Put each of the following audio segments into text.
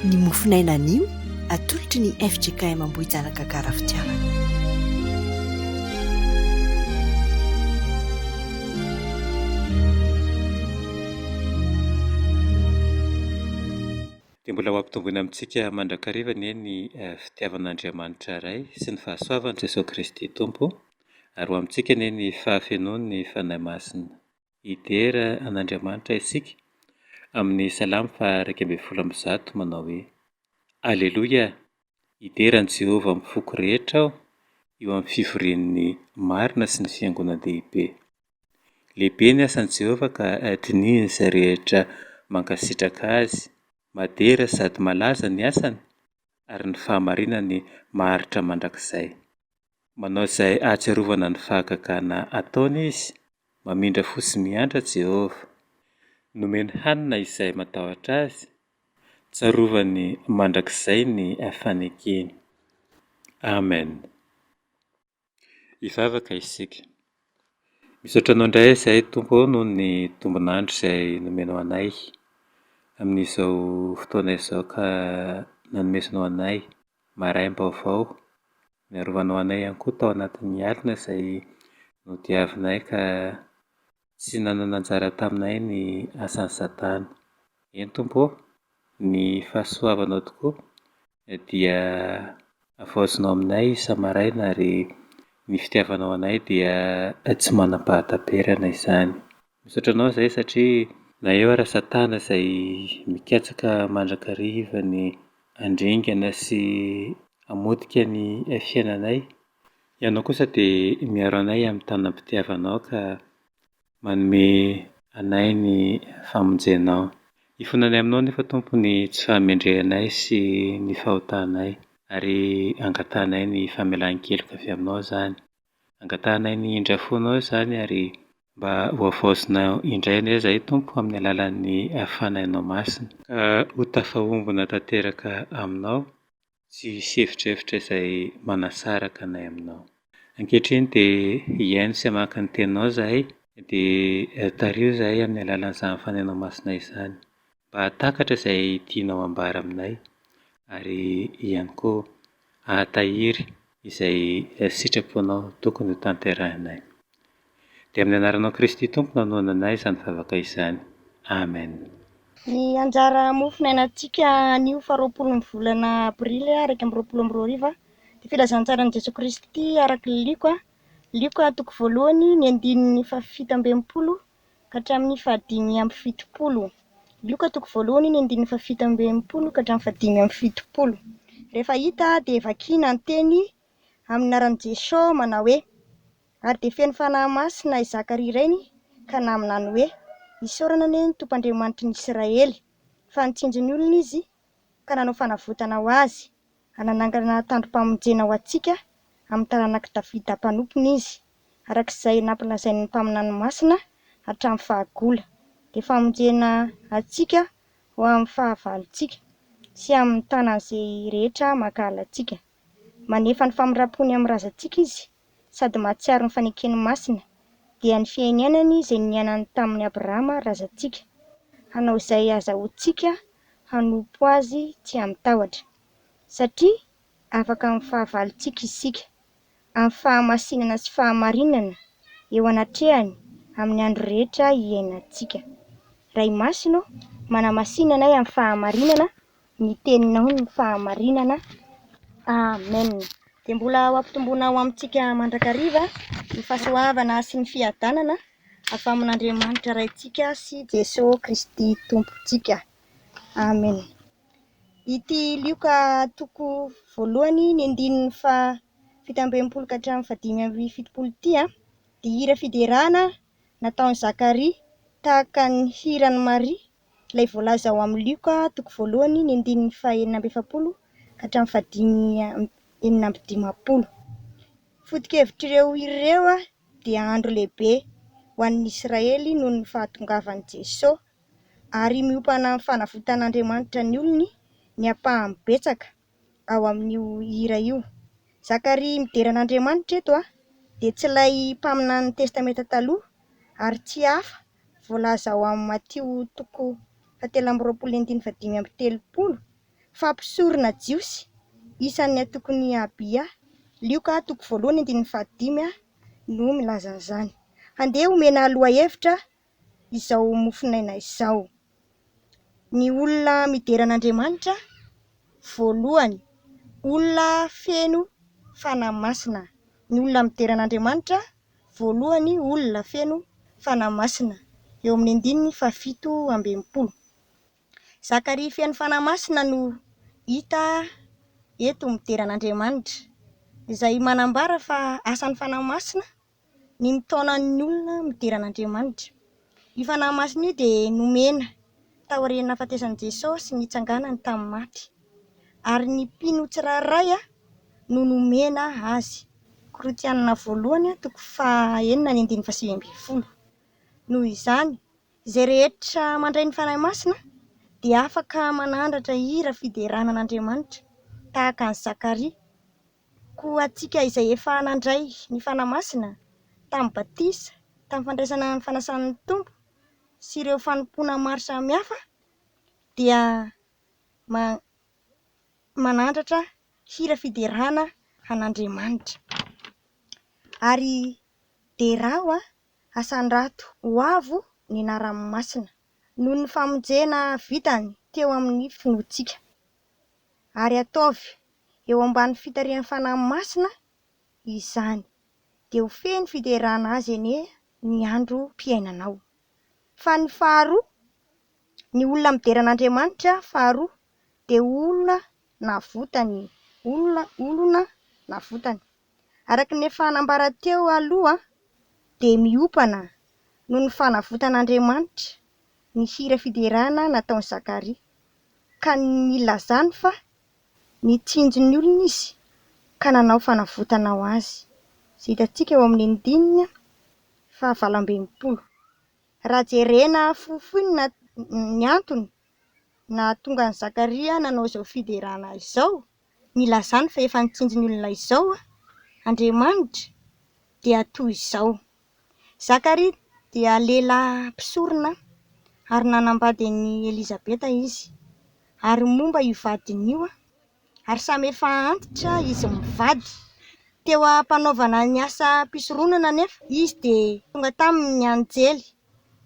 Ny mofonaina anio atolotry ny fjkm Ambohijanaka Gara Fitiavana. Dia mbola ho ampitomboina amintsika mandrakariva anie ny fitiavan'Andriamanitra Ray sy ny fahasoavan'i Jesoa Kristy Tompo ary ho amintsika anie ny fahafenoan'ny Fanahy Masina. Hidera an'Andriamanitra isika amin'ny Salamo faha-111 manao hoe, Aleloia! Hidera an'i Jehovah amin'ny foko rehetra aho, eo amin'ny fivorian'ny marina sy ny fiangonan-dehibe. Lehibe ny asan'i Jehovah ka dinihin'izay rehetra mankasitraka azy. Madera sady malaza ny asany, ary ny fahamarinany maharitra mandrakizay. Manao izay hahatsiarovana ny fahagagana ataony izy, mamindra fo sy miantra Jehovah. Nomeny hanina izay matahotra azy, tsarovany mandrakizay ny fanekeny. Amen. Hivavaka isika. Misaotra Anao indray izahay Tompo ô noho ny tombon'andro izay nomenao anay amin'izao fotoana izao ka nanomezanao anay maraim-baovao, niarovanao anay ihany koa tao anatin'ny alina izay nodiavinay ka tsy nanana anjara taminay ny asan'i Satana. Eny Tompo ô, ny fahasoavanao tokoa dia havaozinao aminay isa-maraina ary ny fitiavanao anay dia tsy manam-pahataperana izany. Misaotra anao izahay satria na eo ara Satana izay mikatsaka mandrakariva ny handringana sy hamotika ny fiainanay, Ianao kosa dia miaro anay amin'ny tanam-pitiavanao ka manome anay ny famonjenao. Ifonanay aminao anefa Tompo ny tsy fahamendrehanay sy ny fahotanay ary angatahanay ny famelan-keloka avy aminao izany. Angatahanay ny indrafonao izany ary mba hohavaozinao indray anie izahay Tompo amin'ny alalan'ny Fanahinao Masina. Ka ho tafahombona tanteraka aminao Tsy hisy efitrefitra izay manasaraka anay aminao. Ankehitriny dia hihaino sy hamaky ny Teninao izahay, dia tariho izahay amin'ny alalan'izany Fanahinao Masina izany, mba hahatakatra izay tianao hambara aminay, ary ihany koa hahatahiry izay sitraponao tokony hotanterahinay. Dia amin'ny anaranao Kristy Tompo no anohananay izany vavaka izany. Amen. Ny anjara mofo niainantsika anio faharoapolon'ny volana aprily 2021 dia filazantsaran'i Jesoa Kristy araka ny Lioka, Lioka toko voalohany ny andininy fahafito amby enimpolo ka hatramin'ny fahadimy amby fitopolo. Lioka toko voalohany ny andininy fahafito amby enimpolo ka hatramin'ny fahadimy amby fitopolo. Rehefa hita dia vakiana ny teny amin'ny anaran'i Jesoa manao hoe. Ary dia feno Fanahy Masina i Zakaria rainy ka naminany hoe, Isaorana anie ny Tompo Andriamanitry ny Isiraely, fa nitsinjo ny olony Izy ka nanao fanavotana ho azy, ary nanangana tandrom-pamonjena ho antsika amin'ny taranak'i Davida mpanompony Izy, araka izay nampilazain'ny mpaminany masina hatramin'ny fahagola, dia famonjena antsika ho amin'ny fahavalontsika sy amin'ny tanan'izay rehetra mankahala antsika. Manefa ny famindram-pony amin'ny razantsika Izy sady mahatsiaro ny fanekeny masina, dia ny fiainiainany izay niainany tamin'i Abrahama razantsika, hanao izay hahazahoantsika hanompo Azy tsy amin-tahotra, satria afaka amin'ny fahavalontsika isika, amin'ny fahamasinana sy fahamarinana eo anatrehany amin'ny andro rehetra iainantsika. Ray Masina ô, manamasina anay amin'ny fahamarinana, ny teninao ny fahamarinana. Amen. Dia mbola ho ampitomboina ho amintsika mandrakariva ny fahasoavana sy ny fiadanana avy amin'Andriamanitra Raintsika sy Jesoa Kristy Tompontsika. Amen. Ity Lioka toko voalohany ny andininy faha 67 ka hatramin'ny faha 75 ity dia hira fiderana nataon'i Zakaria tahaka ny hiran'i Maria ilay voalaza ao amin'ny Lioka toko voalohany ny andininy faha-46 ka hatramin'ny faha-56. Foto-kevitr'ireo hira ireo dia andro lehibe ho an'ny Israely noho ny fahatongavan'i Jesoa ary miompana amin'ny fanavotan'Andriamanitra ny olony ny ampahany betsaka ao amin'io hira io. Zakaria midera an'Andriamanitra eto dia tsy ilay mpaminanin'ny Testamenta Taloha ary tsy hafa voalaza ao amin'ny Matio toko fahatelo amby roapolo andininy fahadimy amby telopolo fa mpisorona jiosy isan'ny antokon'i Abia. Lioka toko voalohany andininy fahadimy no milaza an'izany. Handeha homena lohahevitra izao mofonaina izao. Ny olona midera an'Andriamanitra, voalohany, olona feno Fanahy Masina. Ny olona midera an'Andriamanitra, voalohany, olona feno Fanahy Masina. Eo amin'ny andininy fahafito amby enimpolo. Zakaria feno Fanahy Masina no hita eto midera an'Andriamanitra, izay manambara fa asan'ny Fanahy Masina ny mitaona ny olona midera an'Andriamanitra. Io Fanahy Masina io dia nomena taorian'ny nahafatesan'i Jesosy sy nitsanganany tamin'ny maty, ary ny mpino tsirairay no nomena azy. Korintiana voalohany toko fahenina ny andininy fahasivy ambin'ny folo. Noho izany, izay rehetra mandray ny Fanahy Masina dia afaka manandratra hira fiderana an'Andriamanitra tahaka an'i Zakaria. Koa antsika izay efa nandray ny Fanahy Masina tamin'ny batisa, tamin'ny fandraisana ny fanasan'ny Tompo sy ireo fanompoana maro samihafa dia manandratra hira fiderana an'Andriamanitra. Ary derao asandrato ho avo ny anarany masina noho ny famonjena vitany teo amin'ny finoantsika. Ary ataovy eo ambany fitarihan'ny Fanahy Masina izany, dia ho feno fiderana Azy anie ny androm-piainanao. Fa ny faharoa, ny olona midera an'Andriamanitra faharoa dia olona navotany, olona, olona navotany. Araka ny efa nambara teo aloha dia miompana noho ny fanavotan'Andriamanitra ny hira fiderana nataon'i Zakaria, ka nilazany fa nitsinjo ny olona izy ka nanao fanavotana ho azy, izay hitantsika eo amin'ny andininy fahavalo amby enimpolo. Raha jerena fohifohy ny antony nahatonga an'i Zakaria nanao izao fiderana izao, nilazany fa efa nitsinjo ny olona izao Andriamanitra, dia toy izao. Zakaria dia lehilahy mpisorona ary nanambady an'i Elizabeta izy, ary momba io vadiny io, ary samy efa antitra izy mivady. Teo am-panaovana ny asa mpisoronana anefa izy dia tonga taminy ny anjely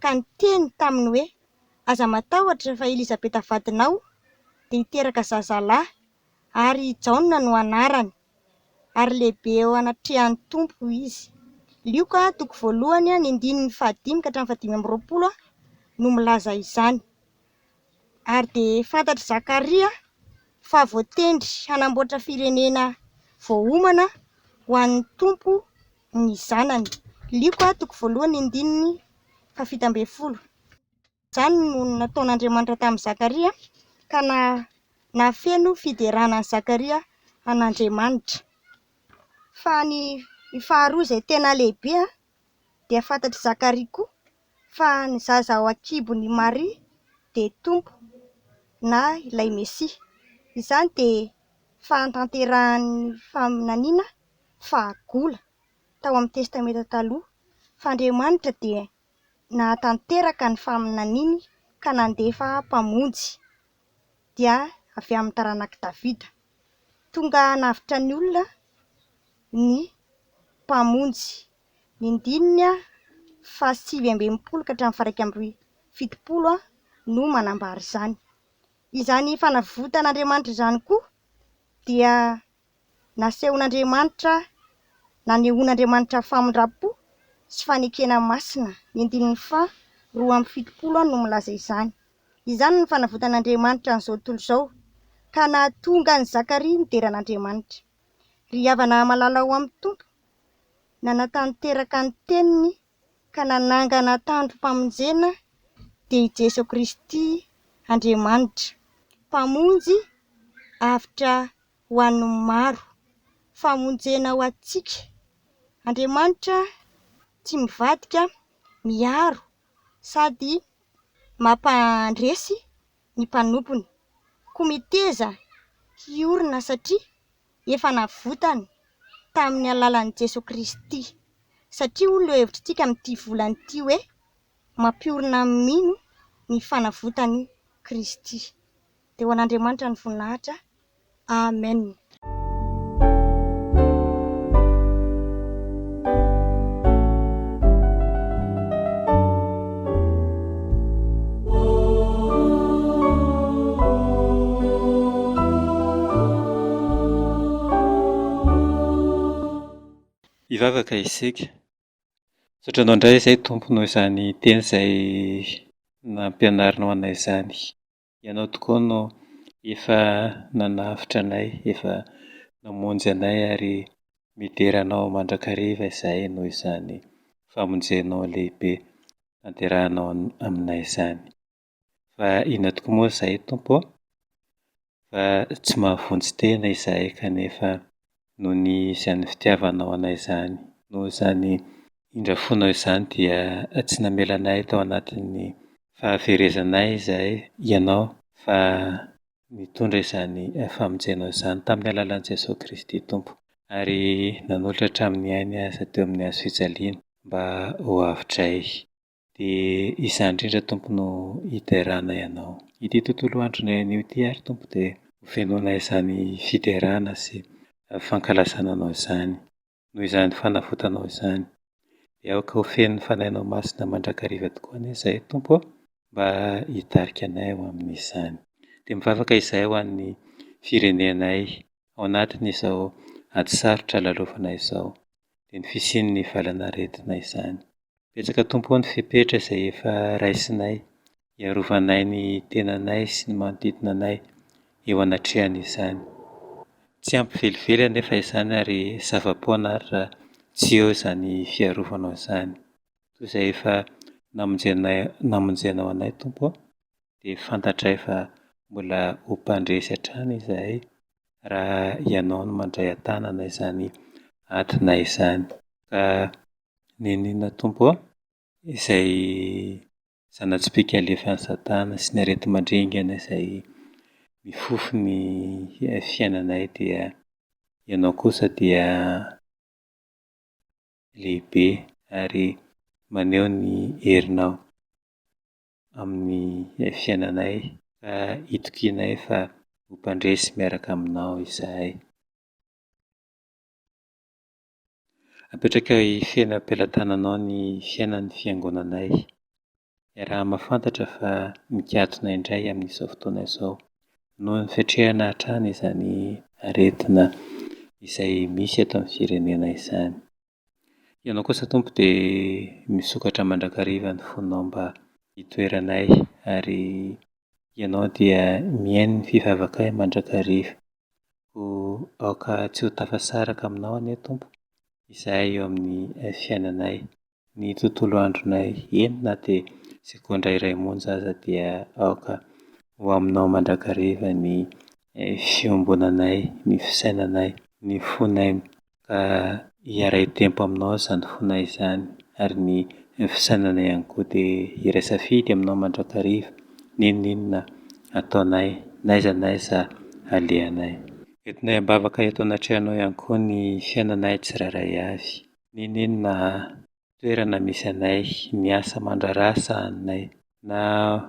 ka niteny taminy hoe: Aza matahotra fa Elizabeta vadinao dia hiteraka zazalahy, ary i Jaona no anarany, ary lehibe eo anatrehan'ny Tompo izy. Lioka toko voalohany ny andininy fahadimy ka hatramin'ny fahadimy amby roapolo no milaza izany. Ary dia fantatr'i Zakaria fa voatendry hanamboatra firenena voaomana ho an'ny Tompo ny zanany. Lioka toko voalohany andininy fahafito ambin'ny folo. Izany no nataon'Andriamanitra tamin'i Zakaria ka nahafeno fiderana an'i Zakaria an'Andriamanitra. Fa ny faharoa izay tena lehibe dia fantatr'i Zakaria koa fa ny zaza ao an-kibon'i Maria dia Tompo na ilay Mesia. Izany dia fahatanterahan'ny faminaniana fahagola tao amin'ny Testamenta Taloha, fa Andriamanitra dia nahatanteraka ny faminaniany ka nandefa Mpamonjy, dia avy amin'ny taranak'i Davida. Tonga hanavotra ny olona ny Mpamonjy. Ny andininy fahasivy amby enimpolo ka hatramin'ny faha-iraika amby fitopolo no manambara izany. Izany fanavotan'Andriamanitra izany koa dia nasehon'Andriamanitra, nanehoan'Andriamanitra famindram-po sy fanekena masina. Ny andininy faha-72 no milaza izany. Izany no fanavotan'Andriamanitra an'izao tontolo izao, ka nahatonga an'i Zakaria nidera an'Andriamanitra. Ry havana malala ao amin'ny Tompo, nanatanteraka ny teniny ka nanangana tandrom-pamonjena dia i Jesoa Kristy Andriamanitra, Mpamonjy avotra ho an'ny maro, famonjena ho antsika. Andriamanitra tsy mivadika, miaro sady mampandresy ny mpanompony. Koa meteza hiorina satria efa navotany tamin'ny alalan'i Jesoa Kristy. Satria hoy ny lohahevitritsika amin'ity volana ity hoe mampiorina ny mino ny fanavotan'i Kristy. Dia ho an'Andriamanitra ny voninahitra. Amen. Hivavaka isika. Misaotra Anao indray izay Tompo noho izany teny izay nampianarinao anay izany. Ianao tokoa no efa nanavotra anay, efa namonjy anay ary midera Anao mandrakariva izahay noho izany famonjenao lehibe tanterahinao aminay izany. Fa inona tokoa moa izahay Tompo ô? Fa tsy mahavonjy tena izahay kanefa noho ny izany fitiavanao anay izany, noho izany indra fonao izany dia tsy namela anay tao anatin'ny fahaverezanay izahay Ianao fa nitondra izany famonjenao izany tamin'ny alalan'i Jesoa Kristy Tompo ary nanolotra hatramin'ny ainy aza teo amin'ny hazo fijaliana mba ho avotray. Dia izany indrindra Tompo no hideranay Anao. Ity tontolo andronay anio ity ary Tompo dia ho fenoina izany fiderana sy fankalazana Anao izany, noho izany fanavotanao izany. Dia aoka ho feno ny Fanahinao Masina mandrakariva tokoa anie izahay Tompo ô, mba hitarika anay ho amin'izany. Dia mivavaka izahay ho an'ny firenenay ao anatin'izao ady sarotra lalaovana izao, dia ny fisian'ny valan'aretina izany. Betsaka Tompo ô ny fepetra izay efa raisinay hiarovanay ny tenanay sy ny manodidina anay eo anatrehan'izany. Tsy ampy velively anefa izany ary zava-poana ary raha tsy eo izany fiarovanao izany. Toy izay efa namonjenay namonjenao anay Tompo ô, dia fantatray fa mbola ho mpandresy hatrany izahay raha Ianao no mandray an-tanana izany adinay izany. Ka N'inon'inona Tompo ô, izay zana-tsipìka alefan'i Satana sy ny areti-mandringana izay mifofo ny fiainanay dia Ianao kosa dia lehibe ary maneho ny herinao amin'ny fiainanay ka itokianay fa ho mpandresy miaraka aminao izahay. Apetraka feno am-pelatananao ny fiainan'ny fiangonanay. Iaraha-mahafantatra fa mikatona indray amin'izao fotoana izao noho ny fiatrehana hatrany izany aretina izay misy eto amin'ny firenena izany. Ianao kosa Tompo dia misokatra mandrakariva ny fonao mba hitoeranay ary Ianao dia mihaino ny fivavakay mandrakariva. Koa aoka tsy ho tafasaraka aminao anie Tompo izahay eo amin'ny fiainanay, ny tontolo andronay, eny na dia segondra iray monja aza dia aoka ho aminao mandrakariva ny fiombonanay, ny fisainanay, ny fonay ka hiara-hitempo aminao izany fonay izany ary ny fisainanay ihany koa dia hiray safidy aminao mandrakariva n'inon'inona ataonay n'aiza n'aiza alehanay. Entinay am-bavaka eto anatrehanao ihany koa ny fiainanay tsirairay avy, n'inon'inona toerana misy anay, ny asa aman-draharaha sahaninay, na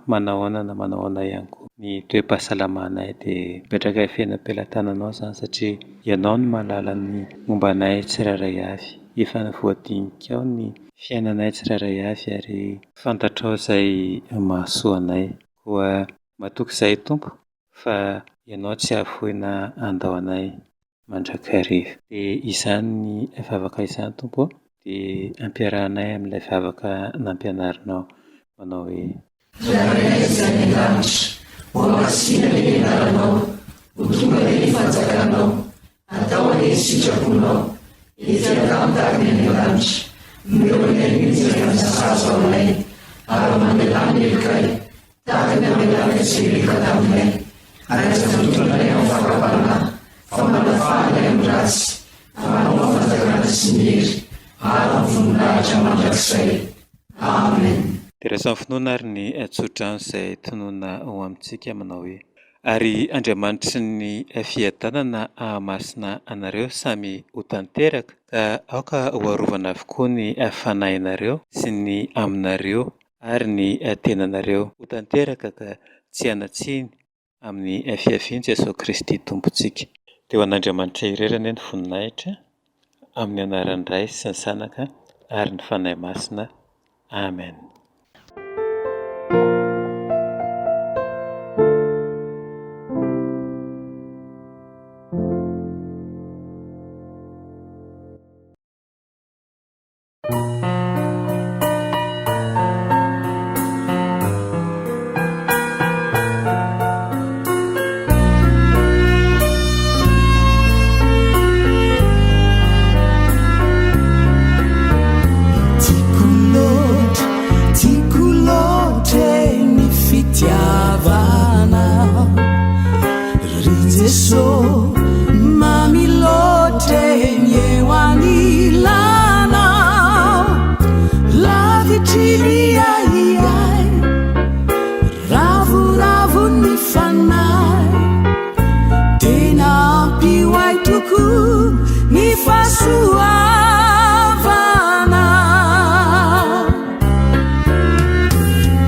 manahoana na manahoana ihany koa ny toe-pahasalamanay dia mipetraka feno am-pelatananao izany satria ianao no mahalala ny momba anay tsirairay avy. Efa voadinikao ny fiainanay tsirairay avy ary fantatrao izay mahasoa anay. Koa matoky izahay Tompo fa ianao tsy hahafoy na handao anay mandrakariva. Dia izany vavaka izany Tompo ô, dia ampiarahanay amin'ilay vavaka nampianarinao manao hoe. Rainay izay any an-danitra, ho hamasina anie ny anaranao, ho tonga anie ny fanjakanao, atao anie ny sitraponao, ety an-tany tahaka ny any an-danitra. Omeo anay anio izay hanina sahaza ho anay, ary mamelà ny helokay, Tahaka ny namelanay izay meloka taminay, ary aza mitondra anay amin'ny fakam-panahy, fa manafaha anay amin'ny ratsy, fa Anao ny fanjakana sy ny hery ary ny voninahitra mandrakizay. Amen. Dia raiso amin'ny finoana ary ny tsodrano izay tononina ho amintsika manao hoe, Ary Andriamanitry ny fiadanana hahamasina anareo samy ho tanteraka, ka aoka ho arovana avokoa ny fanahinareo sy ny aminareo ary ny tenanareo ho tanteraka ka tsy hanan-tsiny. Amin'ny fiavian'i Jesoa Kristy Tompontsika. Dia ho an'Andriamanitra irery anie ny voninahitra, amin'ny anaran'ny Ray sy ny Zanaka ary ny Fanahy Masina. Amen. Tiako loatra, tiako loatra e ny fitiavanao Ry Jeso, mamy loatra e ny eo anilanao Lavitry ny ahiahy, ravoravo ny fanahy Tena ampy ho ahy tokoa ny fahasoavana.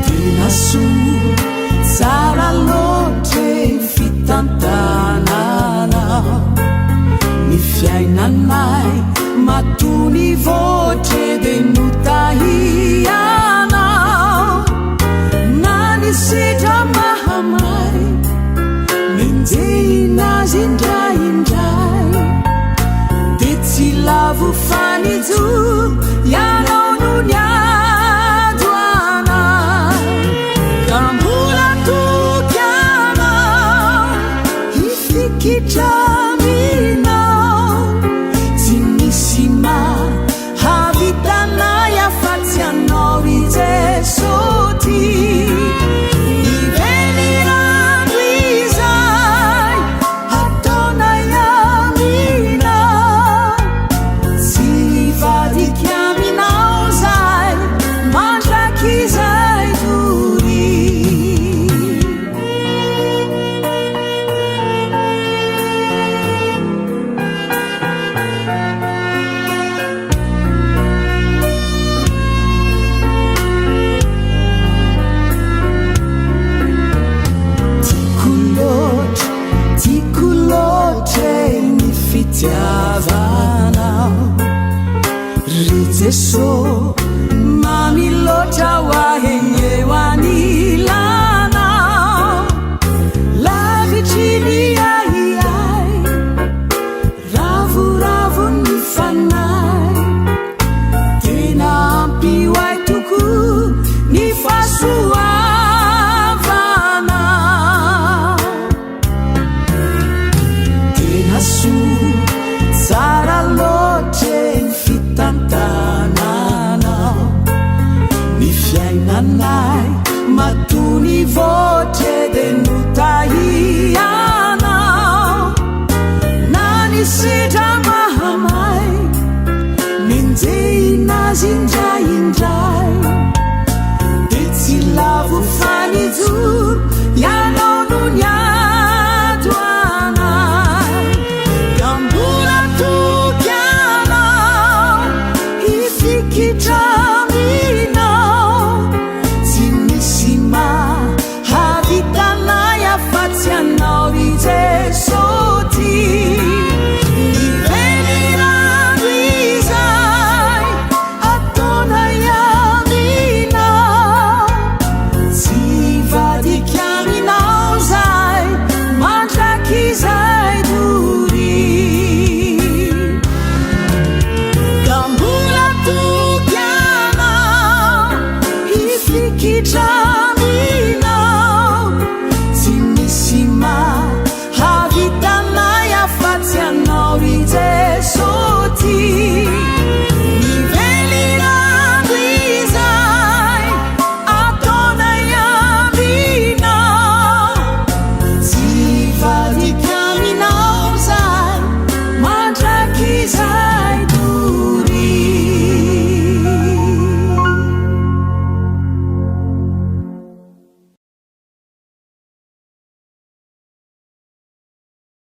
Tena soa, tsara loatra e fitantananao ny fiainanay matoa nivoatra e dia notahianao na ny sedra mahamay Nenjehina azy indraindray Dia tsy lavo fa nijoro Ianao no niady ho anay Ka mbola toky anao Hifikitra.